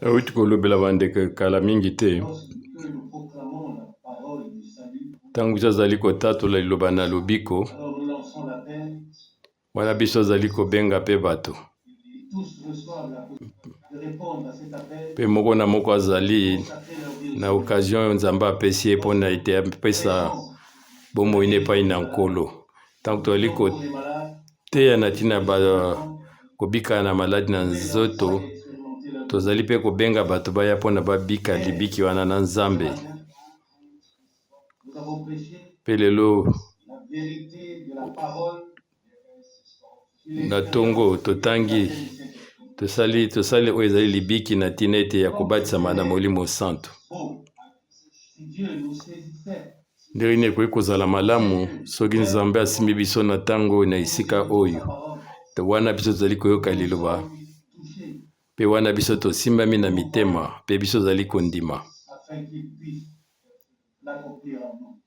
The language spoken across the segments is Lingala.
Auti kolobela bandeko kala mingi te, ntango biso azali kotatola liloba na lobiko, wana biso azali kobenga mpe bato, mpe moko na moko azali na occasion oyo Nzambe apesi ye mpo na ete apesa bomoi na epai na Nkolo. Ntango tozali koteya na ntina ba kobika na maladi na nzoto, tozali mpe kobenga bato baya mpo na babika libiki wana na Nzambe. Mpe lelo na ntongo totangi tosali tosali oyo ezali libiki na ntina ete ya kobatisama na Molimo Santu. Ndenge nini ekoki kozala malamu soki Nzambe asimbi biso na ntango oyo na esika oyo, wana biso tozali koyoka liloba, mpe wana biso tosimbami na mitema, mpe biso tozali kondima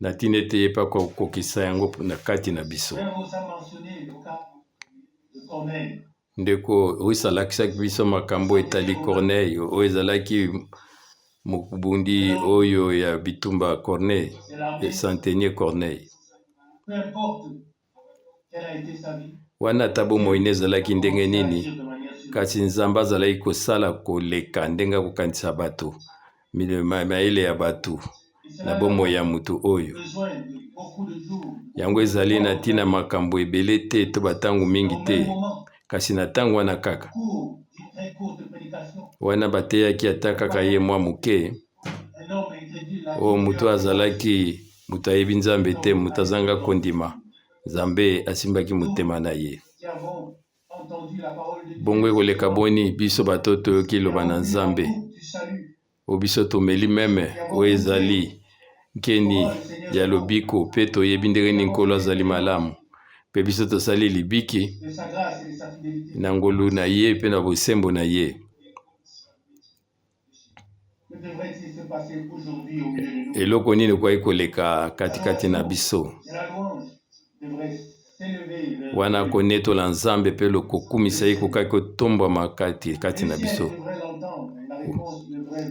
na ntina ete ye mpe akokokisa yango na kati na biso. Ndeko Ruth alakisaki biso makambo etali Corneille, oyo ezalaki mobundi oyo ya bitumba Corneille, centenier Corneille. Wana ata bomoi ne ezalaki ndenge nini, kasi Nzambe azalaki kosala koleka ndenge akokanisa bato, mayele ya bato na bomoi ya moto oyo. Yango ezali na ntina makambo ebele te to bantango mingi te, kasi na ntango wana kaka wana bateyaki ata kaka ye mwa moke, oyo moto azalaki moto ayebi Nzambe te, moto azanga kondima, Nzambe asimbaki motema na ye. Bongo ekoleka boni biso bato toyoki liloba na Nzambe, oyo biso tomeli meme oyo ezali nkeni ya lobiko, mpe toyebi ndenge nini Nkolo azali malamu, mpe biso tosali libiki na ngolu na ye mpe na bosembo na ye. Eloko nini ekoki koleka katikati na biso wana konetola Nzambe mpe kokumisa ye ekokaki kotombwama kati kati na biso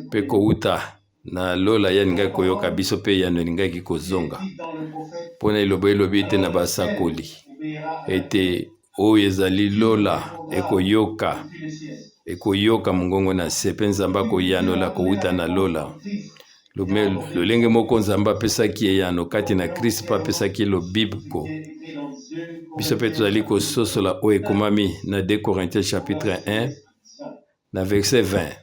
mpe kowuta na lola ye alingaki koyoka biso mpe eyano elingaki kozonga mpo na eloba elobi ete na basakoli ete Oyo ezali lola ekoyoka, ekoyoka mongongo na se, mpe Nzambe akoyanola kowuta na lola. Lolenge moko Nzambe apesaki eyano kati na Kristo mpe apesaki lobiko. Biso mpe tozali kososola oyo ekomami na 2 Corinthiens chapitre 1 na verset 20.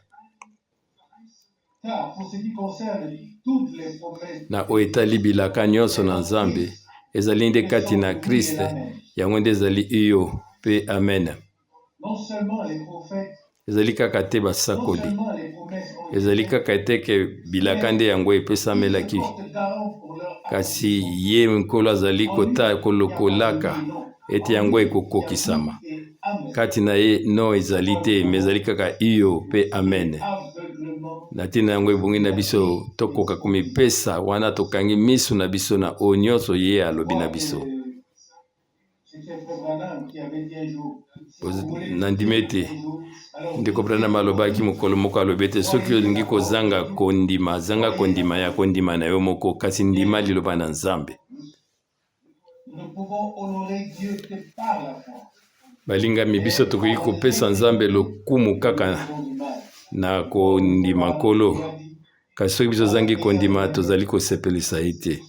Na oyo etali bilaka nyonso na Nzambe, ezali nde kati na Christ, yango nde ezali iyo mpe amen. Ezali kaka te basakoli, ezali kaka te ke bilaka nde yango epesamelaki, kasi ye Nkolo azali kota kolokolaka ete yango ekokokisama. Kati na ye no ezali te, me ezali kaka iyo mpe amen. Na ntina yango ebongi na biso tokoka komipesa wana tokangi miso na biso na oyo nyonso ye alobi na biso. Nandimi ete ndeko Branham alobaki mokolo moko, alobi ete soki olingi kozanga kondima, zanga kondima ya kondima na yo moko, kasi ndima liloba na Nzambe. Balingami, biso tokoki kopesa Nzambe lokumu kaka na kondima Nkolo, kasi soki biso tozangi kondima, tozali kosepelisa ye te.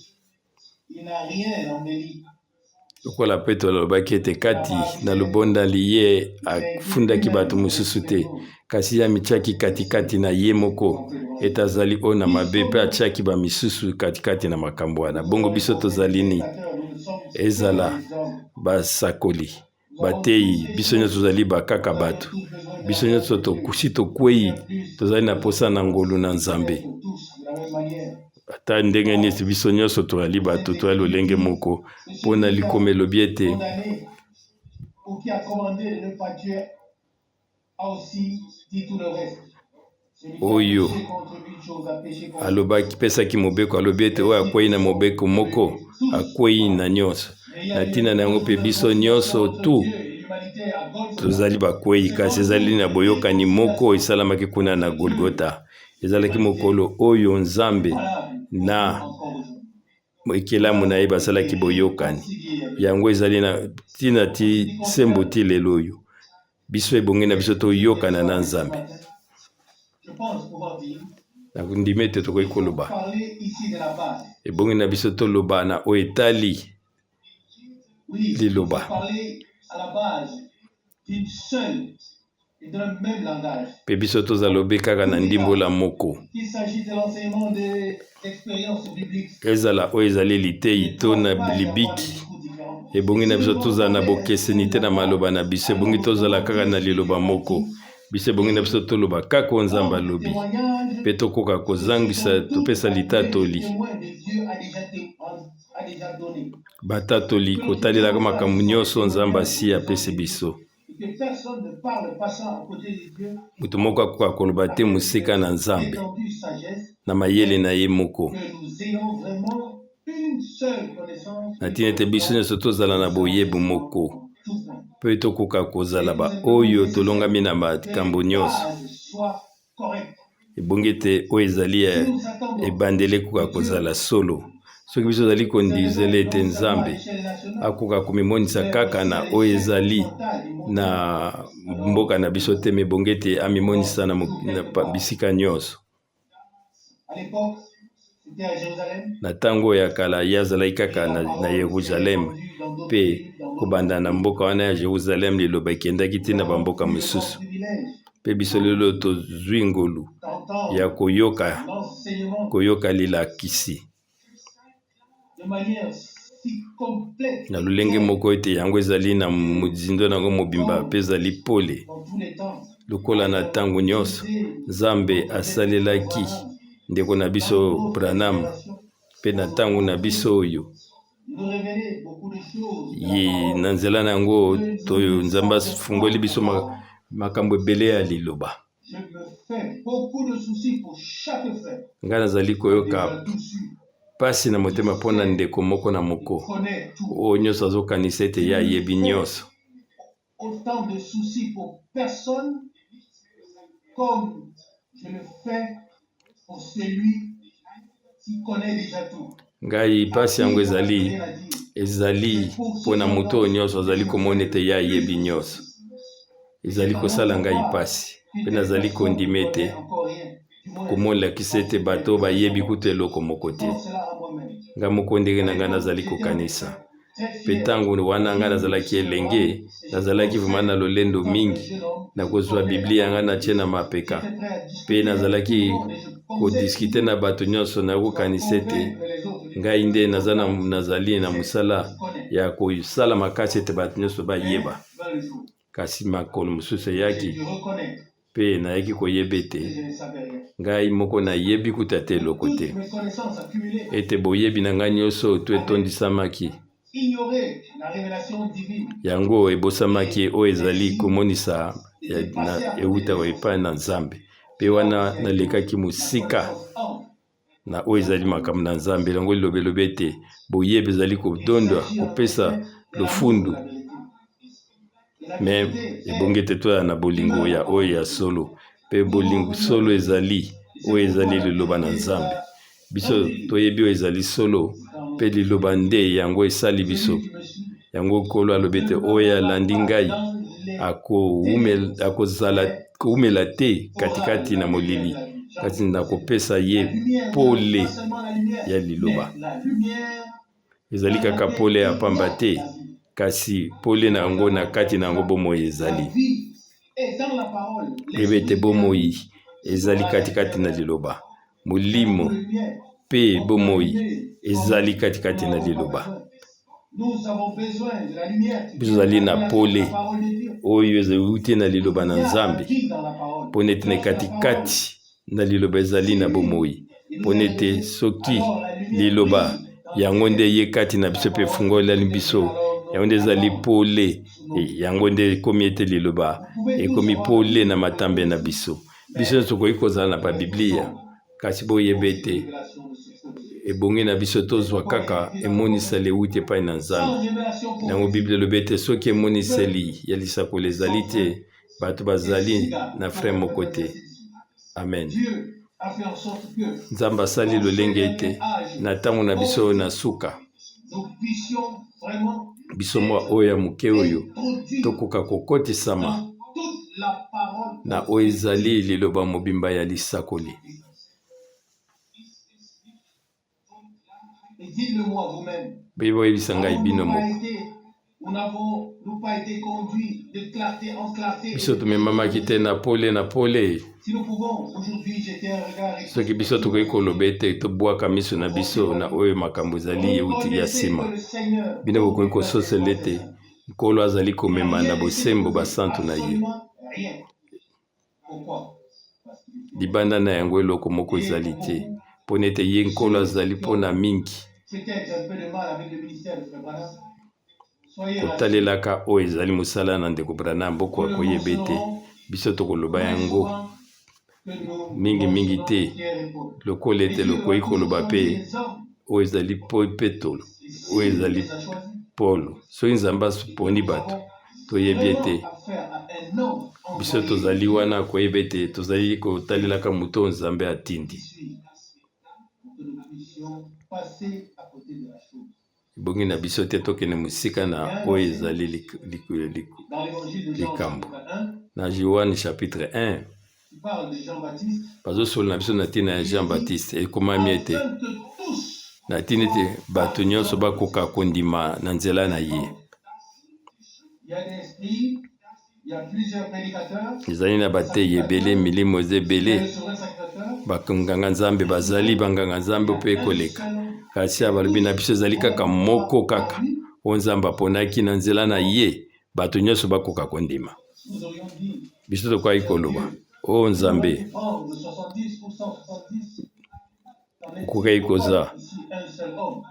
Lokola Petro alobaki ete kati na lobondali ye afundaki bato mosusu te, kasi ye amitiaki katikati na ye moko ete azali oyo na mabe mpe atiaki bamisusu katikati na makambo wana. Bongo biso tozali nini? Ezala basakoli, bateyi, biso nyonso tozali bakaka bato. Biso nyonso tokusi tokwei, tozali na posa na ngolu na Nzambe. Ata ndenge nini, biso nyonso tozali bato, tozali lolenge moko. Mpo na likoma elobi ete oyo alobaki pesaki mobeko alobi ete oyo akwei na mobeko moko akwei na nyonso na ntina na yango mpe biso nyonso tu. Tozali bakwei, kasi ezali na boyokani moko esalamaki kuna na Golgota. Ezalaki mokolo oyo Nzambe na ekelamu na ye basalaki boyokani. Yango ezali na ntina ti sembo ti lelo oyo. Biso ebongi na biso toyokana na Nzambe. Nakondima ete tokoki koloba, ebongi na biso toloba na oyo etali liloba. Mpe biso tozala obe kaka na ndimbola moko, ezala oyo ezali litei to na libiki. Ebongi na biso tozala na bokeseni te na maloba na biso, ebongi tozala kaka na liloba moko. Biso ebongi na biso toloba kaka oyo Nzambe alobi, mpe tokoka kozangisa topesa litatoli batatoli kotalelaka makambo nyonso Nzambe asi apesi biso. Moto moko akoka koloba te mosika na Nzambe na mayele na ye moko. Na ntina ete biso nyonso tozala na boyebi moko mpe tokoka kozala baoyo tolongami na makambo nyonso. Ebongi ete oyo ezali ya ebandeli ekoka kozala solo. Soki biso tozali kondizela ete Nzambe akoka komimonisa kaka na oyo ezali na mboka na biso te, me ebongi ete amimonisa na bisika nyonso. Na ntango ya kala, ye azalaki kaka na Yeruzaleme, mpe kobanda na mboka wana ya Yeruzaleme, liloba ekendaki ti na bamboka mosusu. Mpe biso lelo tozwi ngolu ya koyoka, koyoka lilakisi na lolenge moko ete yango ezali na mozindo na yango mobimba mpe ezali pole lokola na ntango nyonso Nzambe asalelaki ndeko na biso Branham mpe na ntango na biso oyo ye na nzela na yango toyo Nzambe afungoli biso makambo ebele ya liloba. Ngai nazali koyoka mpasi na motema mpo na ndeko moko na moko oyo nyonso azokanisa ete ye ayebi nyonso. Autant de soucis pour personne comme je le fais pour celui qui connaît déjà tout. Ngai mpasi yango ezali ezali mpo na moto oyo nyonso azali komona ete ye ayebi nyonso. Ezali kosala ngai mpasi mpe nazali kondima ete komolakisa ete bato oyo bayebi kutu eloko moko te. Ngai moko ndenge na ngai nazali kokanisa. Mpe ntango wana ngai nazalaki elenge, nazalaki vraimen na lolendo mingi na kozwa Biblia ngai natie na mapeka, mpe nazalaki kodiskite na bato nyonso. Nakokanisa ete ngai nde naza na, nazali na mosala ya kosala makasi ete bato nyonso bayeba. Kasi makolo mosusu eyaki, mpe nayaki koyeba ete ngai moko nayebi kutu ata eloko te, ete boyebi na ngai nyonso to etondisamaki yango ebosamaki oyo ezali komonisa euta epai na Nzambe. Mpe wana nalekaki mosika na oyo ezali makambo na Nzambe. Yango liloba elobi ete boyebi ezali kodondwa, kopesa lofundu, me ebongi ete toya na bolingo ya oyo ya solo, mpe bolingo solo ezali oyo ezali liloba na Nzambe. Biso toyebi oyo ezali solo, mpe liloba nde yango esali biso. Yango Nkolo alobi ete oyo alandi ngai akozala koumela te katikati na molili, kasi nakopesa ye pole ya liloba. Ezali kaka pole ya pamba te, kasi pole na yango na kati na yango bomoi ezali. Yeba ete bomoi ezali katikati na liloba. Molimo mpe bomoi ezali katikati na liloba. Biso tozali na pole oyo euti na liloba na Nzambe, mpo nete na katikati na liloba ezali na bomoi, mpo nete soki liloba yango nde ye kati na biso mpe efungoleli biso, yango nde ezali pole, yango nde ekomi ete liloba ekomi pole na matambe na biso. Biso nyonso tokoki kozala na babiblia, kasi boyeba ete Ebongi na biso tozwa kaka emoniseli ewuti epai na Nzambe. Yango Biblia elobi ete soki emoniseli ya lisakoli ezali te, bato bazali na frein moko te. Amen. Nzambe asali lolenge ete na ntango na biso oyo na suka, biso mwa oyo ya moke oyo tokoka kokotisama na oyo ezali liloba mobimba ya lisakoli. Mpe boyebisa ngai bino moko. Biso tomemamaki te na pole na pole. Soki biso tokoki koloba ete tobwaka miso na biso na oyo makambo ezali euti ya nsima, bino bokoki kososela ete Nkolo azali komema na bosembo basantu na ye. Libanda na yango eloko moko ezali te, mpo na ete ye Nkolo azali mpo na mingi. Kotalelaka oyo ezali mosala na ndeko Branham, bokoka koyeba ete biso tokoloba yango mingi mingi te, lokola ete lokoki koloba mpe oyo ezali Petolo, oyo ezali Polo. Soki Nzambe aponi bato, toyebi ete biso tozali wana koyeba ete tozali kotalelaka moto oyo Nzambe atindi. Ebongi na biso te tokende mosika na oyo ezali likambo. Na Yoane chapitre 1, bazosolola na biso na ntina ya Jean Baptiste. Ekomami ete na ntina ete bato nyonso bakoka kondima na nzela na ye. Ezali na bateyi ebele, milimo eza ebele, banganga nzambe bazali banganga nzambe mpe koleka. Kasi balobi na biso ezali kaka moko kaka oyo Nzambe aponaki na nzela na ye bato nyonso bakoka kondima. Biso tokoki koloba, o oh, Nzambe, okokaki koza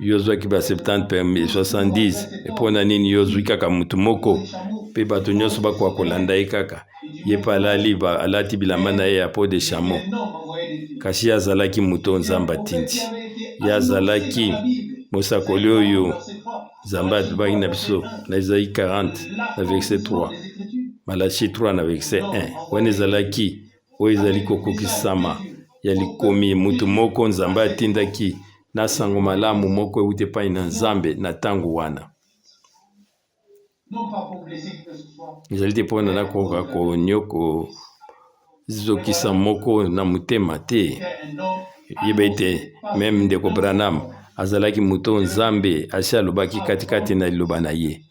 yo ozwaki ba 70 permis 70 mpo na nini yo ozwi kaka motu moko mpe bato nyonso bakoka kolanda ye kaka ye mpe alali alati bilamba na ye ya peau de chameau kasi ye azalaki moto oyo nzambe atindi ye azalaki mosakoli oyo nzambe alobaki na biso na ezai 40 na verset 3 malachi 3 na verset 1 wana ezalaki oyo ezali kokokisama ya likomi moto moko Nzambe atindaki na sango malamu moko euti epai na Nzambe na ntango wana. Ezali te mpo na nakoka konyoko zokisa moko na motema te. Yeba ete meme ndeko Branham azalaki moto Nzambe asi alobaki katikati na liloba na ye.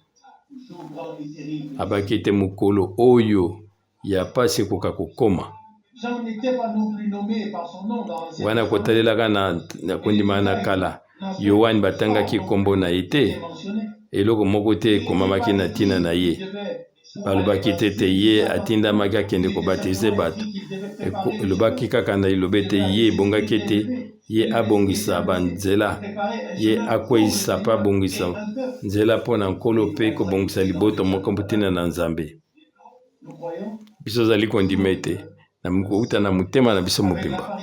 Abaki ete mokolo oyo ya pasi ekoka kokoma. Wana kotalelaka na, na kondimana na kala, Yoane batangaki nkombo na ye te, eloko moko te ekomamaki na ntina na ye. Balobaki te ete ye atindamaki akende kobatize bato. Elobaki kaka na liloba ete ye ebongaki ete ye abongisa banzela, ye akweisa mpe abongisa nzela mpo na Nkolo mpe kobongisa liboto moko ntina na Nzambe. Biso tozali kondima ete na kouta na motema na biso mobimba,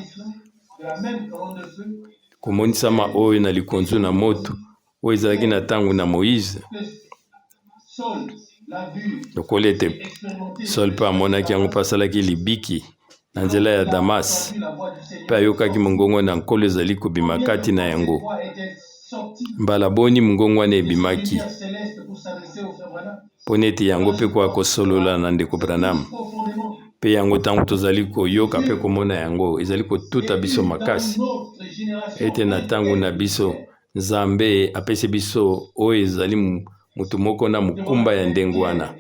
komonisama oyo na likonzo na moto oyo ezalaki na ntango na Moize, lokola ete Saul mpe amonaki yango mpe asalaki libiki na nzela ya Damas mpe ayokaki mongongo na Nkolo ezali kobima kati na yango. Mbala boni mongongo wana ebimaki mpo na ete yango mpe koya kosolola na ndeko Branham. Mpe yango ntango tozali koyoka mpe komona yango, ezali kotuta biso makasi ete na ntango na biso Nzambe apesi biso oyo ezali moto moko na mokumba ya ndenge wana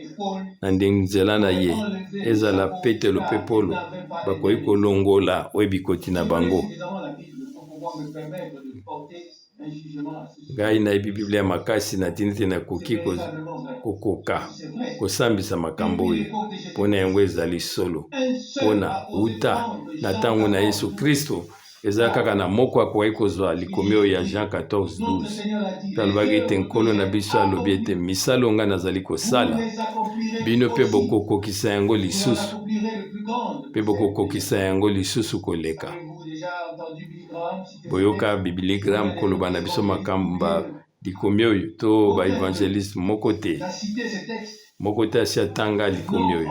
na nzela na ye, ezala Petelo mpe Polo, bakoki kolongola oyo bikoti na bango. Ngai nayebi Biblia makasi na ntina ete nakoki kokoka kosambisa makambo oyo mpo na yango ezali solo. Mpo na uta na ntango na Yesu Kristo, eza kaka na moko akokaki kozwa likomi oyo ya Jean 14:12 mpe alobaki ete Nkolo na biso alobi ete misala ngai nazali kosala bino mpe bokokokisa yango lisusu mpe bokokokisa yango lisusu koleka. Boyoka Billy Graham koloba na biso makambo ba likomi oyo to ba evangeliste moko te. Moko te asi atanga likomi oyo.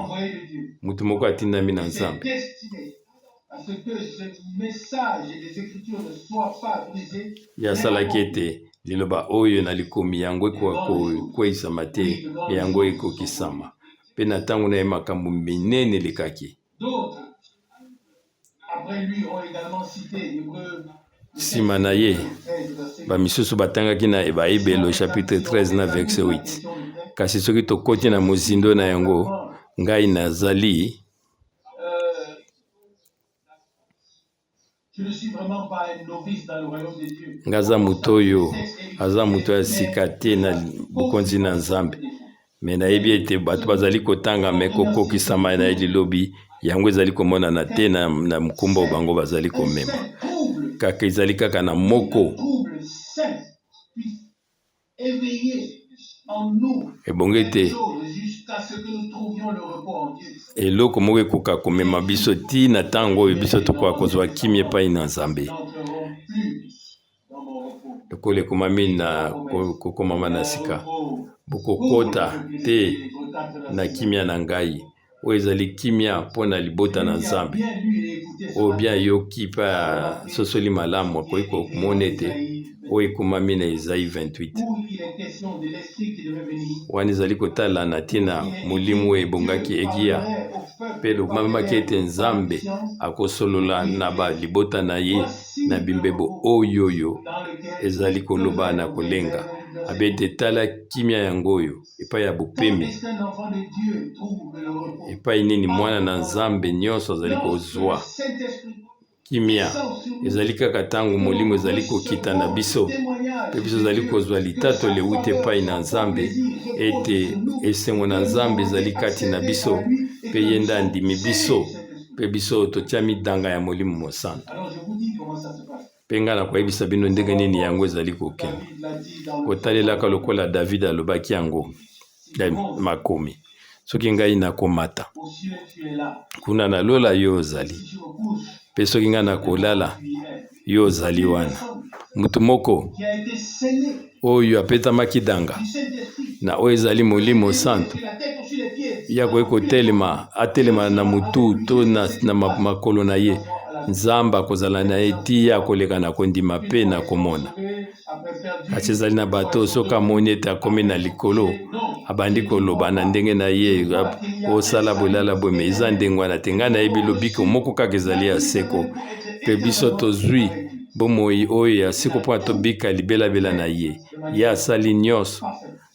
Moto moko atindami na Nzambe. Ye asalaki ete liloba oyo na likomi yango ekoka kokweisama te, yango ekokisama. Mpe na ntango na ye makambo minene elekaki. Nsima na ye, bamisusu batangaki na Baebelo chapitre 13 na verset 8. Kasi soki tokoti na mozindo na yango, ngai nazali Nga aza moto oyo aza moto ya sika te na bokonzi na Nzambe. Me nayebi ete bato bazali kotanga me kokokisama na lilobi yango ezali komonana te na, na mokumba oyo bango bazali komema. Kaka ezali kaka na moko Ebongi ete eloko moko ekoka komema biso ti na ntango oyo biso tokoka kozwa kimia epai na Nzambe. Lokola ekomami na kokomama na sika, bokokota te na kimia na ngai. Oyo ezali kimia mpo na libota na Nzambe. Oyo bien ayoki mpe asosoli malamu akoki komona ete oyo ekomami na Esaïe 28 wana ezali kotala na ntina molimo oyo ebongaki ekiya mpe elobamaki ete Nzambe akosolola na balibota na ye na bimbebo oyo oyo ezali koloba na kolenga abe ete tala kimia yango oyo epai ya bopemi, epai nini mwana na Nzambe nyonso azali kozwa kimia. Ezali kaka ntango Molimo ezali kokita na biso mpe biso ezali kozwa litatoli euti epai na Nzambe ete esengo na Nzambe ezali kati na biso mpe ye nde andimi biso mpe biso totiami danga ya Molimo Mosantu. Mpe ngai nakoyebisa bino ndenge nini yango ezali kokende, kotalelaka lokola David alobaki yango na makomi, soki ngai nakomata kuna na lola, yo ozali, mpe soki ngai nakolala, yo ozali wana. Moto moko oyo apetamaki danga na oyo ezali Molimo Santu, ye akoki kotelema, atelema na motu to na, na makolo na ye. Nzambe akozala na ye ti ye akoleka na kondima mpe na komona. Kasi ezali na bato soki amoni ete akomi na likolo, abandi koloba na ndenge na ye, osala bolala boye, me eza ndenge wana te. Ngai nayebi lobiko moko kaka ezali ya seko, mpe biso tozwi bomoi oyo ya seko mpo na tobika libelabela na ye. Ye asali nyonso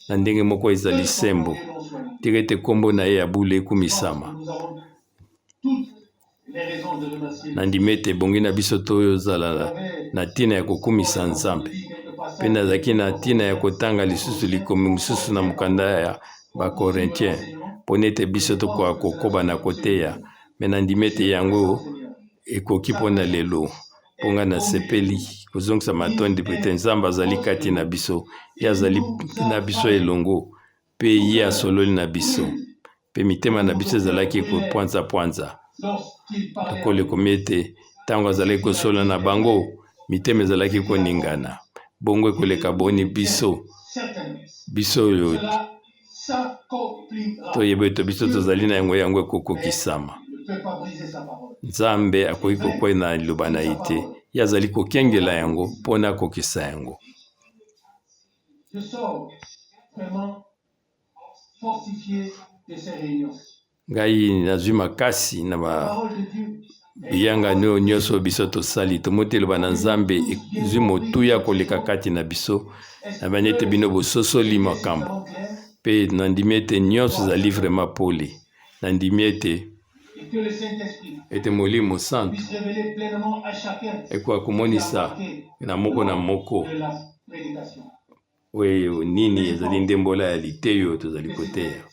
na ndenge moko ezali sembo. Tika ete nkombo na ye ya bule ekumisama. Nandimi ete ebongi na biso tozala na ntina ya kokumisa Nzambe. Mpe nazalaki na ntina ya kotanga lisusu likomi mosusu na mokanda ya Bakorintien mpo na ete biso tokoka kokoba na koteya. Me nandimi ete yango ekoki mpo na lelo. Mpo ngai nasepeli kozongisa matondi mpo ete Nzambe azali kati na biso, ye azali na biso elongo, mpe ye asololi na biso. Mpe mitema na biso ezalaki kopwanzapwanza lokola ekomi ete ntango azalaki kosolola na bango, mitema ezalaki koningana. Bongo ekoleka boni biso, biso oyo toyeba ete biso tozali na yango, yango ekokokisama. Nzambe akoki kokwei na liloba na ye te, ye azali kokengela yango mpo na akokisa yango. Ngai nazwi makasi na ba biyangani oyo nyonso biso tosali. Tomoni ete liloba na Nzambe ezwi motuya koleka kati na biso. Nabandi ete bino bososoli makambo mpe nandimi ete nyonso ezali vraiment pole. Nandimi ete ete Molimo Santu ekoka komonisa na moko na moko Oyo nini ezali ndembola ya liteyo oyo tozali koteya.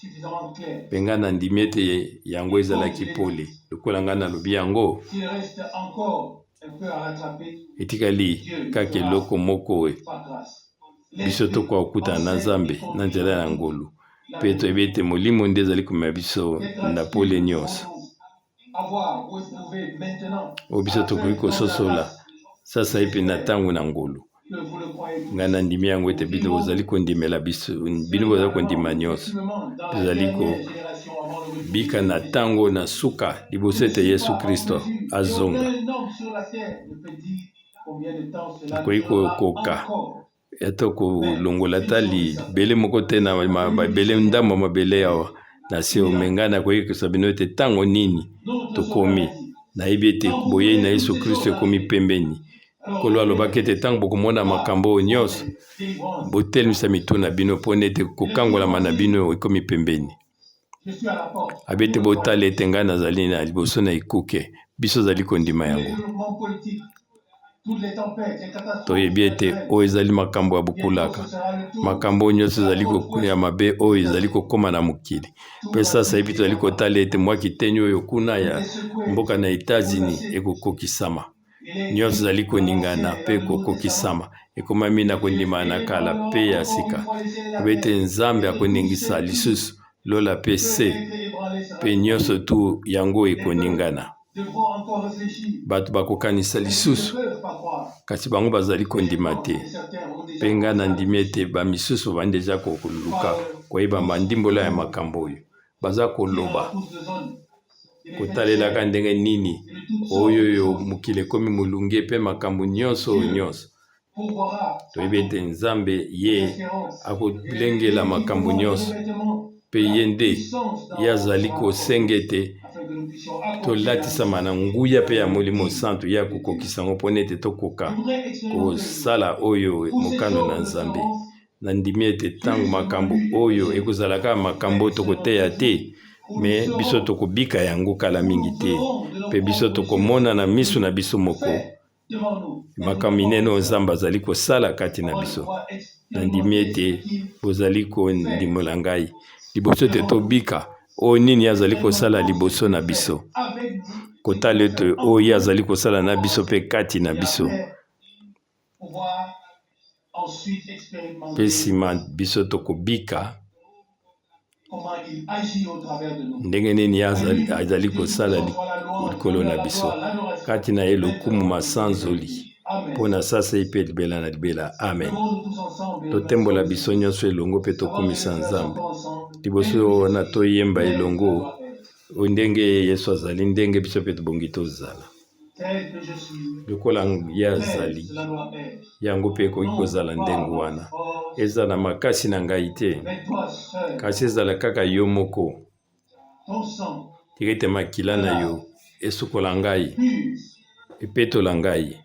Mpe ngai nandimi ete yango ezalaki pole. Lokola ngai nalobi yango, etikali kaka eloko moko biso tokoka kokutana na Nzambe na nzela ya ngolu. Mpe toyebi ete Molimo nde ezali komema biso na pole nyonso. Oyo biso tokoki kososola. Sasaipi na ntango na ngolu. Ngai nandimi yango ete bino bozali kondimela biso, bino bozali kondima nyonso. Tozali kobika na ntango na suka liboso ete Yesu Kristo azonga. Nakoki kokoka ata kolongola ata libele moko te na mabele, ndambo ya mabele awa na se ome. Ngai nakoyekisa bino ete ntango nini tokomi. Nayebi ete boyei na Yesu Kristo ekomi pembeni. Nkolo alobaki ete ntango bokomona makambo oyo nyonso, botelemisa mitu na bino mpo ete kokangolama na bino ekomi pembeni. Abi ete botala ete ngai nazali na liboso na ekuke. Biso ozali kondima yango. Toyebi ete oyo ezali makambo ya bokulaka, makambo oyo nyonso ezali ya mabe oyo ezali kokoma na mokili. Mpe sasaipi tozali kotala ete mwa kiteni oyo kuna ya mboka na Etats-Unis ekokokisama. Nyonso ezali koningana mpe kokokisama. Ekomami na kondimana na kala mpe ya sika. Loba ete Nzambe akoningisa lisusu lola mpe se, mpe nyonso tu yango ekoningana. Bato bakokanisa lisusu, kasi bango bazali kondima te. Mpe ngai nandimi ete bamisusu babandi deja koluka koyeba bandimbola ya makambo oyo baza koloba. Kotalelaka ndenge nini oyo oyo mokili ekomi molunge mpe makambo nyonso oyo nyonso, toyebi ete Nzambe ye akolengela makambo nyonso, mpe ye nde ye azali kosenga ete tolatisama na nguya mpe ya Molimo Santu, ye akokokisa yango mpo ete tokoka kosala oyo mokano na Nzambe. Nandimi ete ntango makambo oyo ekozala kaka makambo oyo tokoteya te, me biso tokobika yango kala mingi te, mpe biso tokomona na miso na biso moko makambo minene oyo Nzambe azali kosala kati na biso. Nandimi ete bozali kondimola ngai liboso ete tobika oyo nini azali kosala liboso na biso, kotala ete oyo ye azali kosala na biso mpe kati na biso. Mpe nsima biso tokobika ndenge nini ye azali kosala likolo na biso. Kati na ye lokumu masanzoli mpo na sasai mpe libela na libela. Amen. Totembola biso nyonso elongo mpe tokumisa Nzambe. Liboso wana toyemba elongo ndenge Yesu azali, ndenge biso mpe tobongi tozala. Lokola ye azali, yango mpe ekoki kozala ndenge wana. Ezala na makasi na ngai te, kasi ezala kaka yo moko. Tika ete makila na yo esukola ngai, epetola ngai.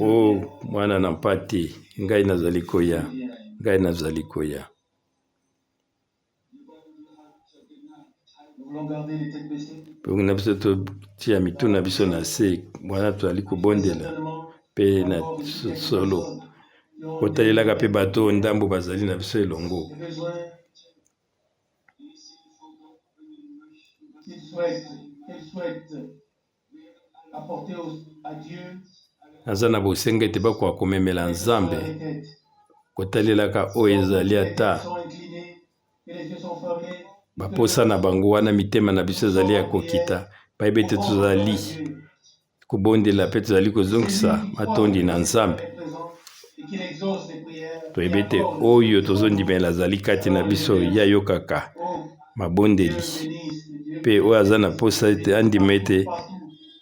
O Mwana na Mpate, ngai nazali koya, ngai nazali koya. Bongo na biso totia mitu na biso na se wana tozali kobondela mpe na solo kotalelaka mpe bato oyo ndambo bazali na biso elongo. Naza na bosenga ete bakoka komemela Nzambe kotalelaka oyo ezali ata baposa na bango wana mitema na biso ezali ya kokita, bayebi ete tozali kobondela mpe tozali kozongisa matondi na Nzambe. Toyebi ete oyo tozondimela azali kati na biso, ye ayokaka mabondeli mpe oyo aza na mposa ete andima ete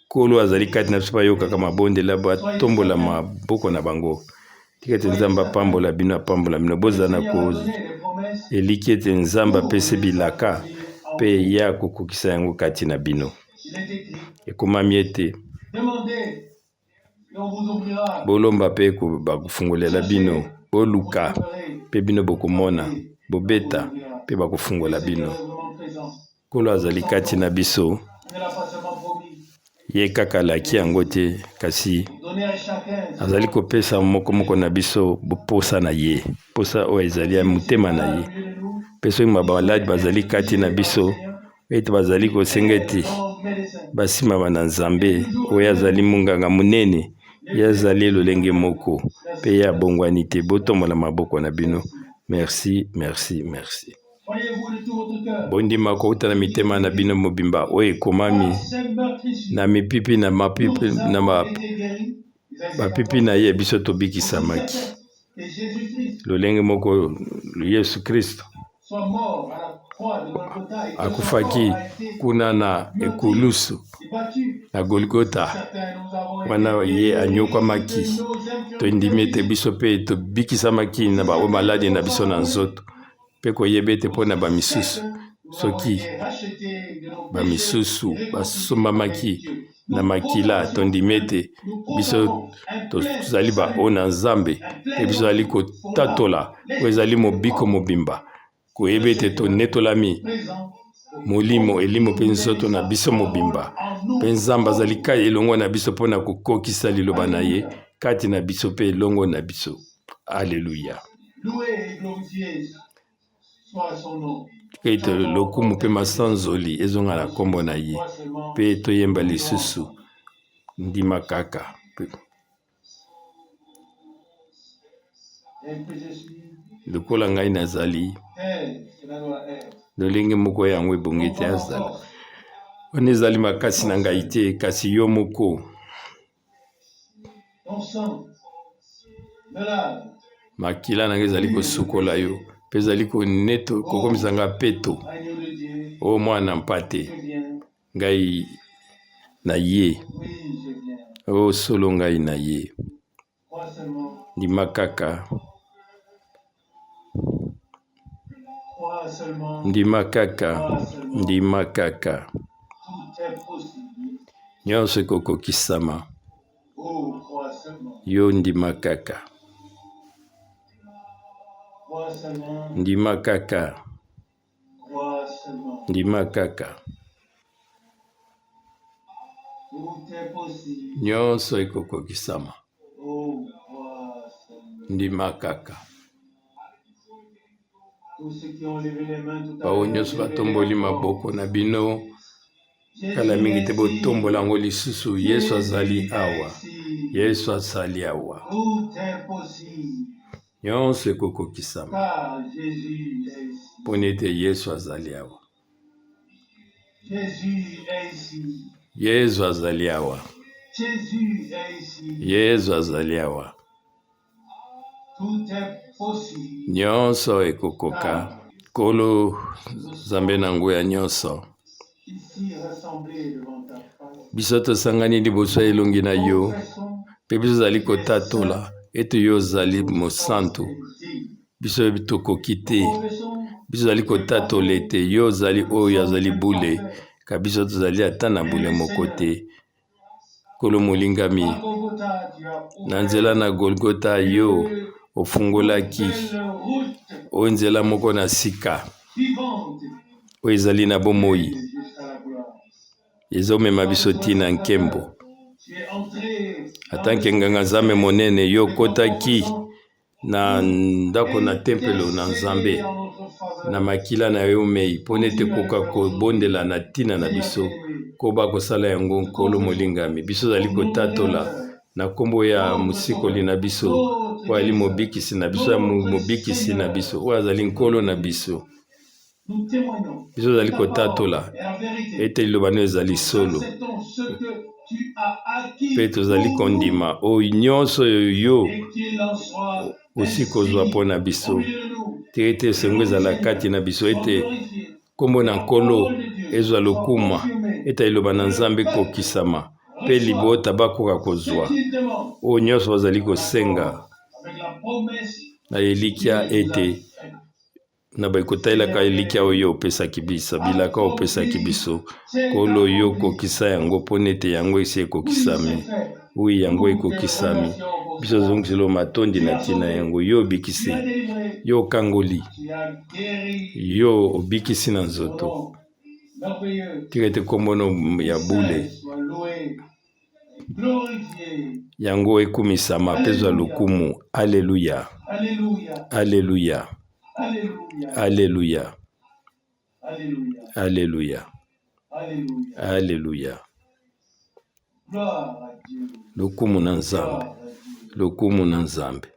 Nkolo azali kati na biso mpe ayokaka mabondeli, batombola maboko na bango. Tika ete Nzambe apambola bino, apambola bino. Bozala na eliki ete Nzambe apesi bilaka mpe ye akokokisa yango kati na bino. Ekomami ete bolomba mpe bakofungolela bino, boluka mpe bino bokomona, bobeta mpe bakofungola bino. Nkolo azali kati na biso. Ye kaka alaki yango te, kasi azali kopesa moko moko na biso posa na ye, posa oyo ezali ya motema na ye. Mpe soki bamaladi bazali kati na biso, ete bazali kosenga ete basimbama na Nzambe oyo azali monganga monene, ye azali lolenge moko mpe ye abongwani te. Botombola maboko na bino. Merci, merci, merci. Bondima kouta na mitema na bino mobimba oyo ekomami na mipipi na mapipi na mapipi na ye biso tobikisamaki. Lolenge moko Yesu Kristo akufaki kuna na ekulusu na Golgota, wana ye anyokwamaki. Tondimi ete biso mpe tobikisamaki na baoyo maladi na biso na nzoto, mpe koyeba ete mpo na bamisusu, soki bamisusu basombamaki na makila, tondimi ete biso tozali baoyo na Nzambe, mpe biso tozali kotatola oyo ezali mobiko mobimba, koyeba ete tonetolami molimo, elimo mpe nzoto na biso mobimba, mpe Nzambe azali kai elongo na biso mpo na kokokisa liloba na ye kati na biso mpe elongo na biso. Aleluya! Tika ete lokumu mpe masanzoli ezonga na nkombo na ye, mpe toyemba lisusu ndima kaka. Lokola ngai nazali, lolenge moko yango ebongi ete azala. Wana ezali makasi na ngai te, kasi yo moko. Makila na ngai ezali kosukola yo mpe ezali koneto kokomisa ngai peto. O mwana mpate, ngai na ye. O solo ngai na ye. Ndima kaka. Ndima kaka, ndima kaka. Nyonso ekokokisama. Yo ndima kaka. Ndima kaka. Ndima kaka. Nyonso ekokokisama. Ndima kaka. Baoyo nyonso batomboli maboko na bino kala mingi te, botombola yango lisusu. Yesu azali awa. Yesu azali awa. Nyonso ekokokisama mpo ete Yesu azali awa. Yesu azali awa. Yesu azali awa. Nyonso ekokoka. Nkolo Nzambe na nguya nyonso, biso tosangani liboso ya elongi na yo, mpe biso tozali kotatola ete yo ozali mosantu. Biso tokoki te, biso tozali kotatola ete yo ozali oyo azali bule, ka biso tozali ata na bule moko te. Nkolo molingami, na nzela na Golgota yo ofungolaki oyo nzela moko na sika oyo ezali na bomoi, ezomema biso ti na nkembo. Atanke nganga Nzambe monene, yo okotaki na ndako na tempelo na Nzambe na makila na yo mei, mpo nete koka kobondela na ntina na biso. Koba kosala yango, Nkolo molingami. Biso tozali kotatola na nkombo ya Mosikoli na biso, oyo azali Mobikisi na biso, Mobikisi na biso, oyo azali Nkolo na biso. Biso tozali kotatola ete liloba no ezali solo, mpe tozali kondima oyo nyonso oyo yo osi kozwa mpo na biso. Tika ete esengo ezala kati na biso, ete nkombo na Nkolo ezwa lokuma, ete liloba na Nzambe ekokisama, mpe libota bakoka kozwa oyo nyonso bazali kosenga na elikya ete na kotalelaka elikya oyo opesaki biso, bilaka opesaki biso. Nkolo, yo kokisa yango mpo nete yango esi ekokisami. Wi, yango ekokisami. Biso tozongiseli yo matondi na ntina yango. Yo obikisi, yo okangoli, yo obikisi na nzoto. Tika ete nkombo no ya bule yango ekumisama mpe ezwa lokumu. Aleluya, aleluya, aleluya, aleluya, aleluya. Lokumu na Nzambe, lokumu na Nzambe.